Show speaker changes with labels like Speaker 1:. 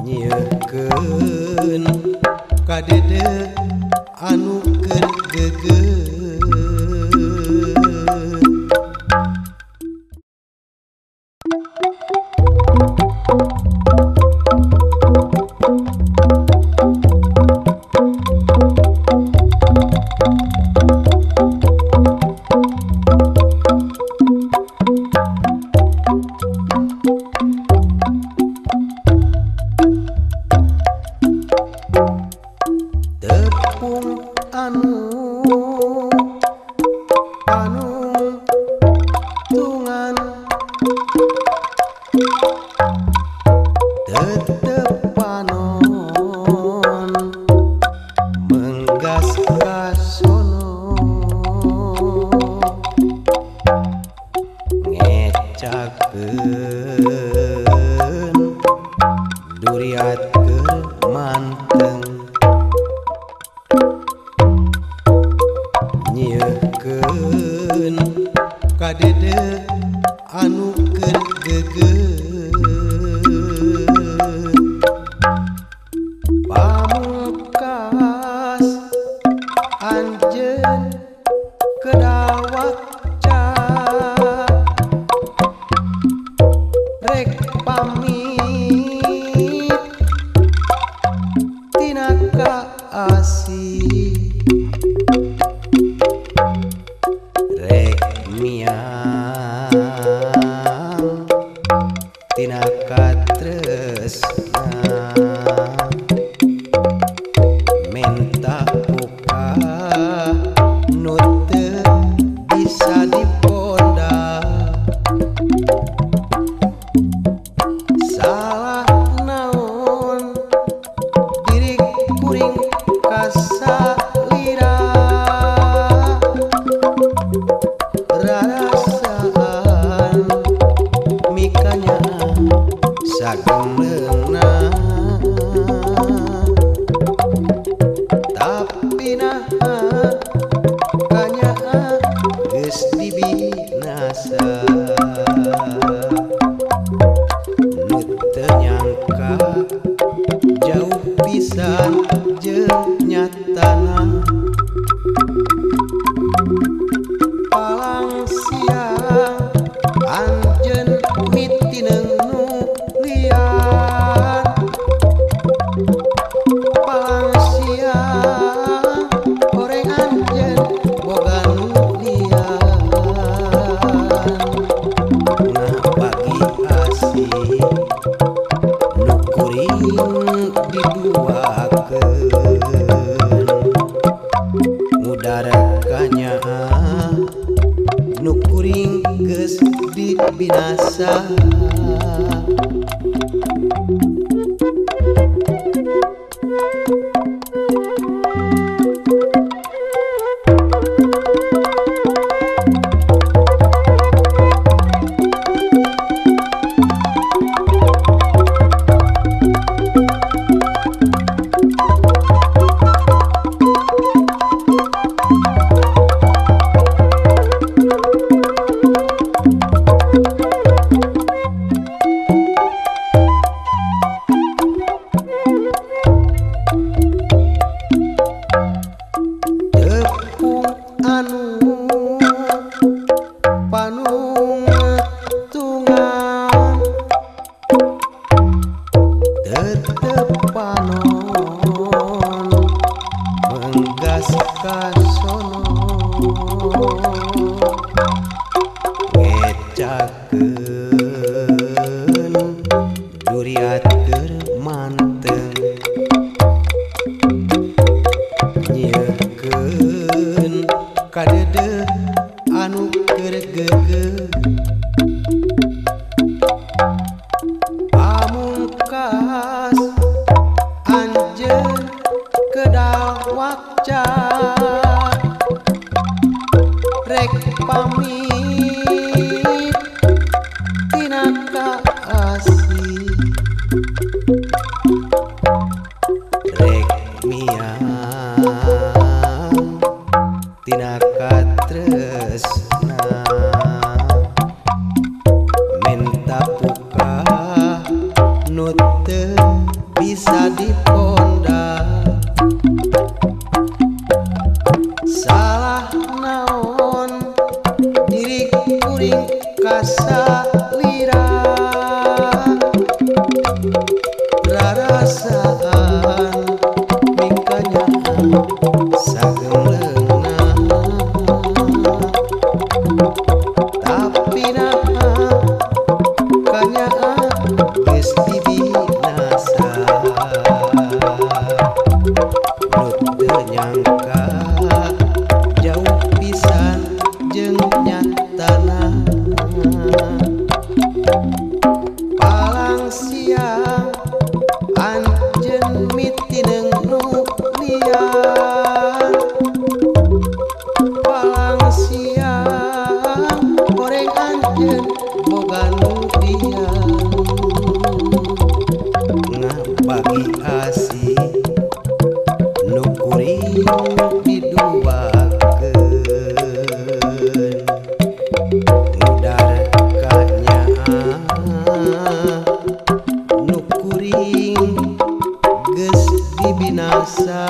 Speaker 1: Nyiekeun kadede anu keur geugeuh. Tepung anu panungtungan tetep panon menggas kasono ngecakeun duriat keur manteng. Nyiekeun kadede anu keur geugeuh. Pamungkas anjeun kedawakca rek pamit tina kaasih rek miang tina katresna menta buka nu teu bisa diponda. Salah naon diri kuring kasalira rarasaan mikanya sagemleungna. Tapi naha kanyaah geus dibinasa. Nu teu nyangka jauh pisan jeung nyatana. Palang siang anjeun mitineung nu lian. Palang siang goreng anjeun boga nu lian. Ngabagi asih nu kuring diduakeun. Ngudara kanyaah nu kuring geus dibinasa. Tepung anu panungtungan tetep panon menggas kasono ngecakeun duriat keur manteng. Nyiekeun kadede anu keur geugeuh. Pamungkas anjeun kedawakca rek pamit tina kaasih rek miang tina katresna. Sirik kuring kasalira rarasaan mikanyaah sagemleungna tapi naha kanyaah geus dibinasa nu teu nyangka jauh pisan jeung nyatana palang siang anjeun mitineung nu lian palang siang goreng anjeun boga nu lian ngabagi asih nu kuring diduakeun ngudar kanyaah nu kuring geus dibinasa.